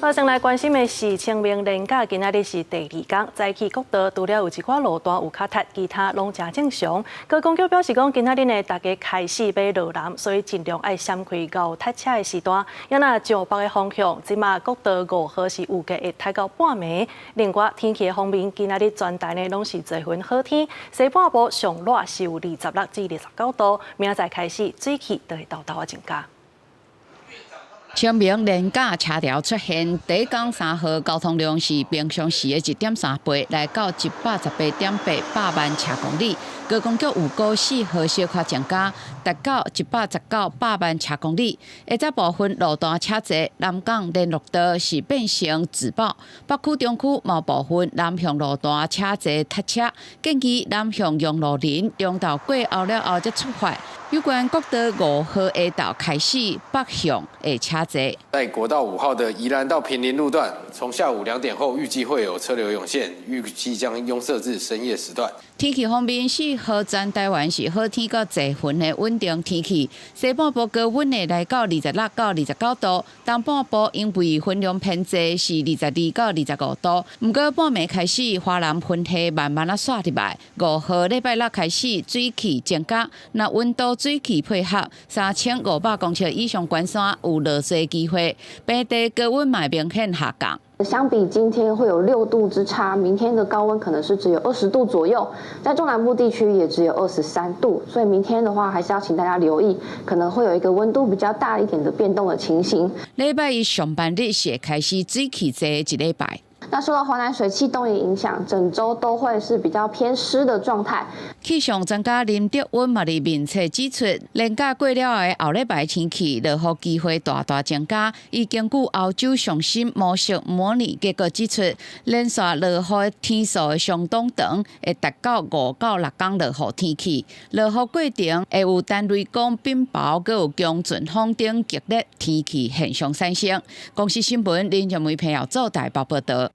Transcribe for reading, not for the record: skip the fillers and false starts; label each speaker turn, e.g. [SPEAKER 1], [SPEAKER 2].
[SPEAKER 1] 好，先來關心的是清明連假，今仔日是第二工，早起國道除了有一寡路段有較塞，其他攏誠正常。高公局表示講，今仔日呢大家開始欲落南，所以盡量愛閃開𠢕塞車的時段。啊若上北的方向，這馬國道五號是預計會塞到半暝。另外天氣的方面，今仔日全台呢攏是多雲好天，西半部上熱是有26至29度，明仔載開始水汽就會沓沓仔增加。
[SPEAKER 2] 清明連假車潮出現，第一工三號交通量是平常時的1.3倍，來到118.8百萬車公里。高公局預估四號小可增加，達到119百萬車公里。下晝部分路段車濟，南港聯絡道是變成自爆，北區、中區某部分南向路段車濟塞車，建議南向楊路林中晝過後了後才出發。有關國道五號下晝開始北向會車濟。
[SPEAKER 3] 在國道五號的宜蘭到坪林路段，從下午2點後預計會有車流湧現，預計將擁塞至深夜時段。
[SPEAKER 2] 天氣方面，四號全台灣是好天閣濟雲的穩定天氣，西半部高溫會來到26到29度，東半部因為雲量偏濟是22到25度。毋過半暝開始，華南雲系慢慢仔徙入來，5號禮拜六開始水汽增加，若溫度水汽配合，3500公尺以上懸山有落雪機會，平地高溫嘛明顯下降。
[SPEAKER 4] 相比今天會有6度之差，明天的高溫可能是只有20度左右，在中南部地區也只有23度，所以明天的話還是要請大家留意，可能會有一個溫度比較大一點的變動的情形。
[SPEAKER 2] 禮拜一上班日是開始水汽濟的一禮拜。
[SPEAKER 4] 那受到華南水汽東移影響，整週都會是比較偏濕的狀態。
[SPEAKER 2] 氣象專家林德溫嘛佇面冊指出，連假過了的後禮拜天氣落雨機會大大增加。伊根據歐洲上新模式模擬結果指出，連續落雨天數會相當長，會達到5到6工落雨天氣。落雨過程會有單雷公、冰雹，閣有強陣風等激烈天氣現象產生。公視新聞林靜梅朋友做台北報導。